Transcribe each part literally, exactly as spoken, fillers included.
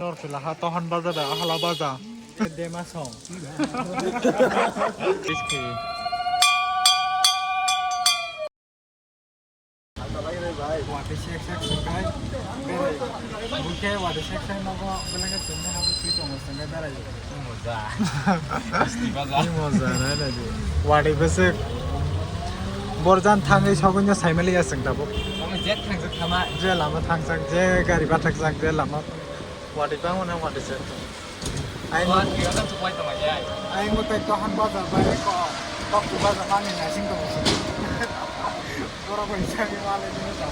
Nor chwla ha tohon baja da, ahala baja. Dema song. Wati sek sek sengkai berai. Bukhe wati sek sek nogo belenge sengkai habu twi tongo sengkai berai. Moja. Asti baja. Ni moja na na di. Wati besek. Borjan thangwi sogwino saimali ya seng tabuk. Tamo jet thangsa thama. Je lama thangsak, je gari bathaksak, je lama. Wati bangmano wati se. Ai mo-, ai mo tai tohan bajar bai ko, tok tu bajar ani nasing to musu. Ora bai sami wale ni ta.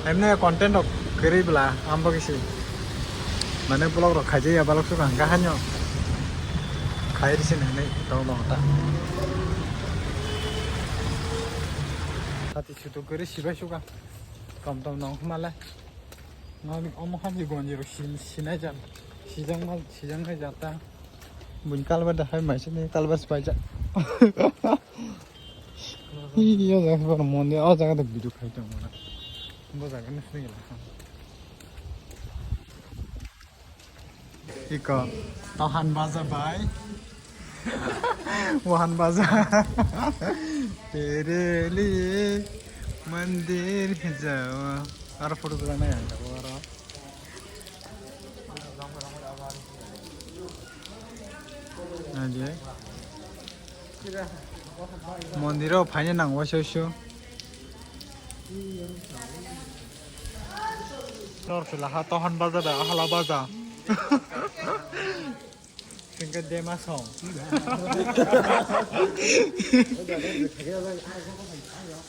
Emne content rok kwrwi bla, ambo kisi. Mane vlog rok khaijaya balok suka hangka hanyo. Khairi sini hinwi tong tong ta. Tati sutu kwrwi sibai suka. Tom tom nong hwnmalai. Nang omo khan di gonji rok sin-, sinai jan. Sijang ma, sijang nai jata. Bun kalbar da hai mai sini kalbar spai ja. Iyo jaga bor mon de, o jaga da bidu khai tong mana. Bo jaga ni sini la. Iko, tohan baja bai. Wahan baja. Tere liye mandir hi jao. Aro photo bwlai nai ang tabuk aro. Aje. Mondiro phaina nango sio sio. Nor chwla ha tohon baja da, ahala baja. Singke dema song.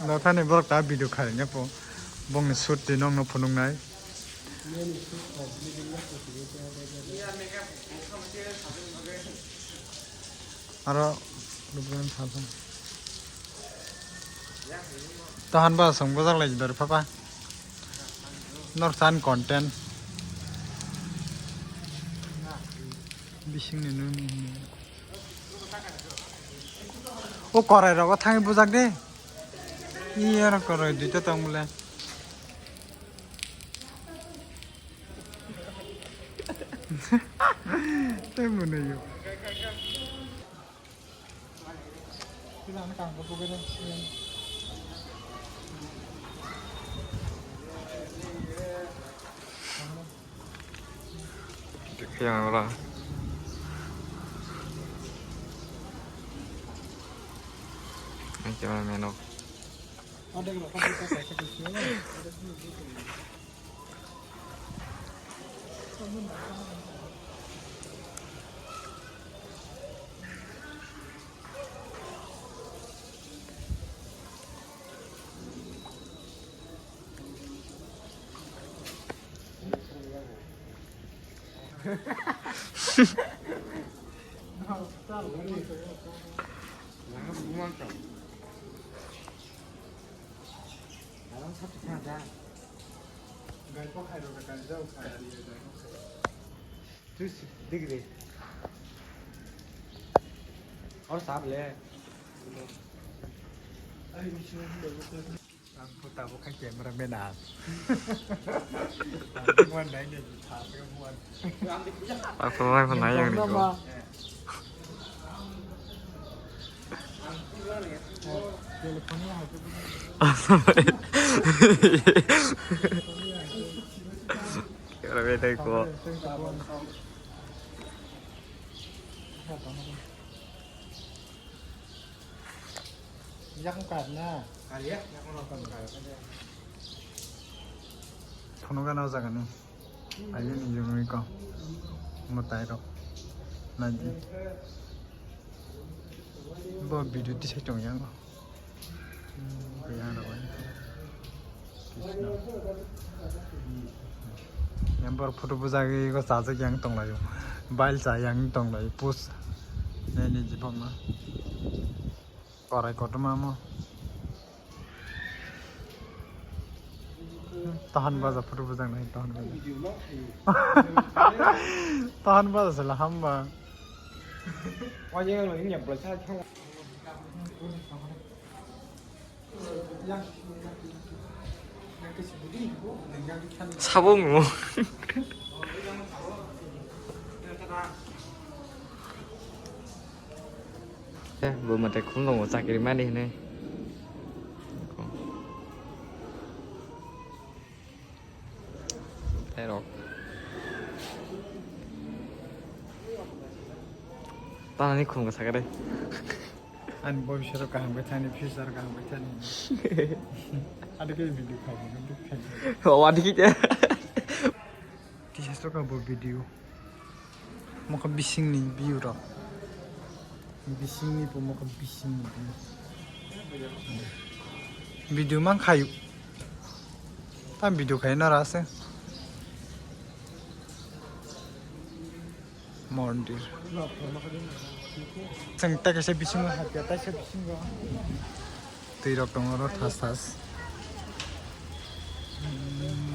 Nothani borok ta video khaina po. Bongni shoot twi nongno phunuknai. Aro lubran thalsa. Tahan ba song bojak lai dor papa. Nor san content. Bising ni nung. O korai rogo thangwi bujak de. Iya ro korai duita tong bole. Tei mwnwi yo. Yang ora. Ang cameraman o. Degree. Or sab le. Ang pho tabuk khe camera man ang. Ang pho nai nai ni thang khe buan. Ang pho nai pho nai yang ni ko. Telephone ni hai ko. Camera man dai ko. Yakung kar na. Kar ya, yakung rok kar. Phunukgana o jaga ni. Aini ni yungwi ko. Mwtai rok. Naidi. Bo video tisai tong yang. Yang rok. Krishna. Yang bor photo bujagwi ko chajak yang tong laio. Bail cha yang tong laio. Pus. Nini jibon ma. Korai kotorma mo. Tahan baja photo bujang nai, tahan baja. Tahan baja sala hamba. Sabo wngmo. Eh, bo mate khum tongo chakri mani hinwi. Tei rok. Tanani khum ka sakha de. Ani bobiswt kaham khe thani, future kaham khe thani. Adi khe video khai, video khai. O, adi khe. Tisa sroka bo video. Mokha bisingni view rok. Bisingni bo mokha bisingni view. Video man khayu. Tam video khai nara ase. Mondir. Chwng ta kaisa bisingo hapya, taisa bisingo. Twi rok tongo oro thas thas.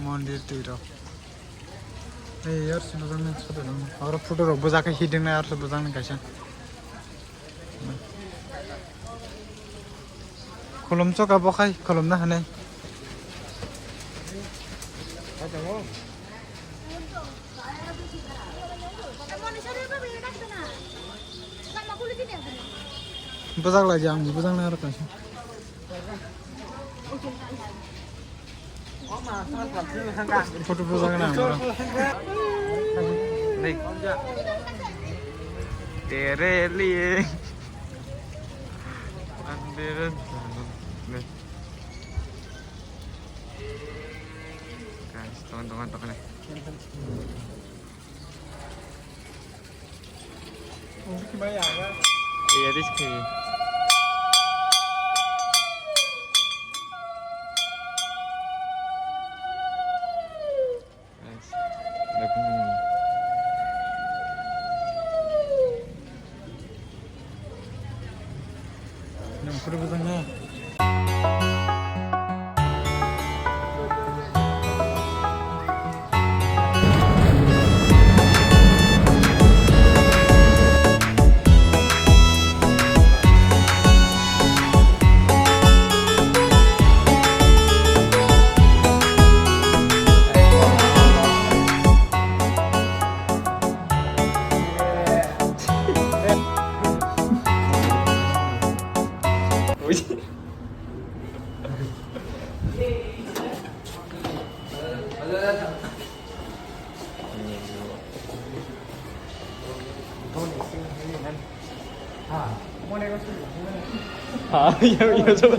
Mondir twi rok. Ei yar se bujang nai, oro photo rok bujak khe hiding nai, aro se bujang nai kaisa. Khulum choka bo khai, khulum na hanai. Bwjak lai di, ang bwjak nai aro kaisa. Photo bwjak nai ang aro. Nei. Tere liye. Andere. Nei. Guys, tongan, tongan, tongan. Iya, di sini. Guys, udah penuh. Yang perlu pesan ya? Ha, ya, ya, coba.